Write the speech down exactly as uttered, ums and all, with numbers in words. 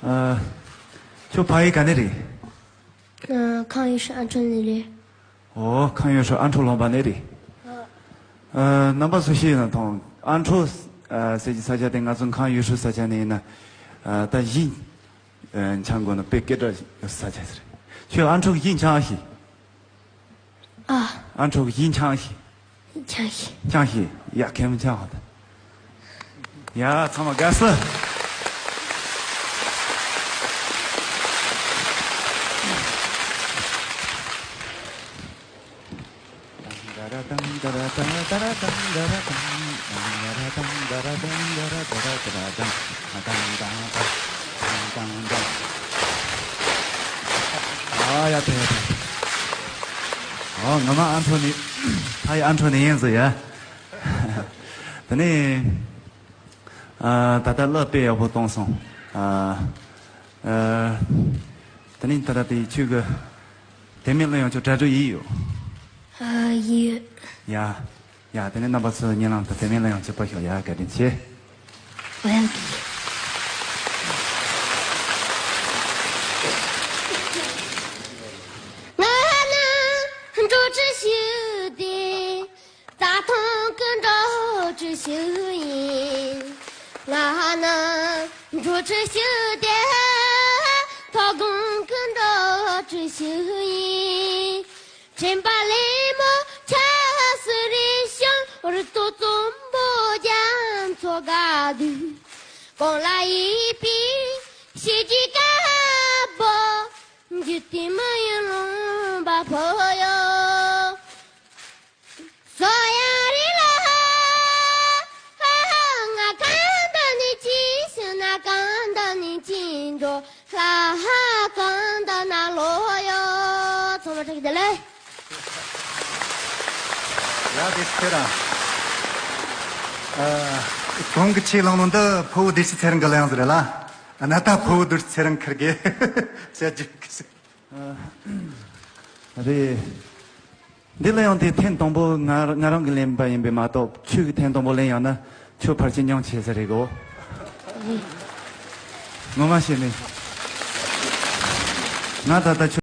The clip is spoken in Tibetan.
ཨ། ཁྱོད་ཕ་ཡུལ་ག་ནས་རེད། ཨ། ཁམས་ཡུལ་ཤུལ་ཨ་འཕྲོག་ནས་རེད། ཨོ། ཁམས་ཡུལ་ཤུལ་ཨ་འཕྲོག་ལུང་པ་ནས་རེད། ཨ། རྣམ་པ་ཚོ་ཤེས་ན་ཐང་ཨ་འཕྲོག་ཨ། ཟེར་གྱི་ས་ཆ་དེ་ང་ཚོ་ཁམས་ཡུལ་ཤུལ་ས་ཆ་ནས་ཡིན་ན། ཨ། ད་གཞིས་ཨ། འཆང་དགོས་ན་དཔེ་སྐད་གྲགས་ཡོད་ས་ཆ་ཟེར། ཁྱོད་ཨ་འཕྲོག་གཞིས་འཆང་ཤིག་ཨ། ཨ་འཕྲོག་གཞིས་འཆང་ཤིག་ཆང་ཤིག་ཆང་ཤིག་ཡ། ཁེ་མོ་ཆང་ཧོ་ད། ཡ། ཚང་མ་དགའ་བསུ། ཨ་ཡ། དེ་ཡ་དེ། ཨོ། ང་མ་ཨ་འཕྲོག་ནི། ཕ་ཡི་ཨ་འཕྲོག་ནི་ཡིན་ཟེར་ཡ། དེ་ནས། ཨ། ད་ལྟ་གླུ་དཔེ་ཡག་པོ་གཏོང་སོང་། ཨ། ཨ། དེ་ནས་ད་ལྟ་དེ་ཁྱོད་ཀྱི་དེ་མིན་གླུ་ཡང་ཁྱོད་གྲ་སྒྲིག་ཡིན་ཡོད། ཨ། ཡིན་ཡོད། ཡ། ཡ། དེ་ནས་རྣམ་པ་ཚོ་ཉེ་ལམ་དུ་དེ་མིན་གླུ་ཡང་ཁྱོད་པ་ཤོག་ཡ། བཀའ་དྲིན་ཆེ། ང་ནི་འགྲོ་ཁྲིད་ཞུ་དེ། རྩྭ་ཐང་གི་འགྲོ་ཁྲིད་ཞུ་ཡིན། ང་ནི་འགྲོ་ཁྲིད་ཞུ་དེ། མཐོ་སྒང་གི་འགྲོ་ཁྲིད་ཞུ་ཡིན། དྲན་པ་ལེན་མོ་ཆ་སུ་རེ་ཤང་རུ་ཏོ་ཙོམ་པོ་རྒྱ་མཚོ་དགའ་དུས། གང་ལ་ཡིད་པའི་ཞེ་གི་ཀ་བོ། འཇུ་ཏི་མ་ཡུ་ལུང་བ་ཕོ་ཡོ། སོ་ཡ་རི་ལ་ཧ་ཧ་ང་གང་ད་ནི་ཅི་ཤི་ན་གང་ད་ནི་ཅི་འགྲོ། ལྷ་ཧ་གང་ད་ན་ལོ་ཡོ། ཚང་མ་ཁྲིད་ཀྱི་བདེ་ལེགས། ཡ། དེ་ཚེ་རང་། ཨ། གོང་གི་ཆེས་ལང་ལོང་འདི་ཕུ་བོ་བདེ་སྐྱིད་ཚེ་རིང་གི་གླུ་དབྱངས་ཟིག་རེད་ལ། ཨ་ན་ད་ཕུ་བོ་བདེ་སྐྱིད་ཚེ་རིང་ཁིར་གི་བཤད་རྒྱུ་གི་ཟིག་ཨ། རེད། འདི་གླུ་དབྱངས་དེ་ཐེངས་དང་པོ་ང་ང་རང་གིས་ལེན་པ་ཡིན་པས་མ་གཏོགས། ཁྱོད་ཀྱིས་ཐེངས་དང་པོ་ལེན་ཡོང་ན་ཁྱོད་ཕལ་ཆེར་མྱོང་ཆེ་ས་རེད་གོ། ངོ་མ་བཤད་ནི། ང་ད་ལྟ་ཁྱོད།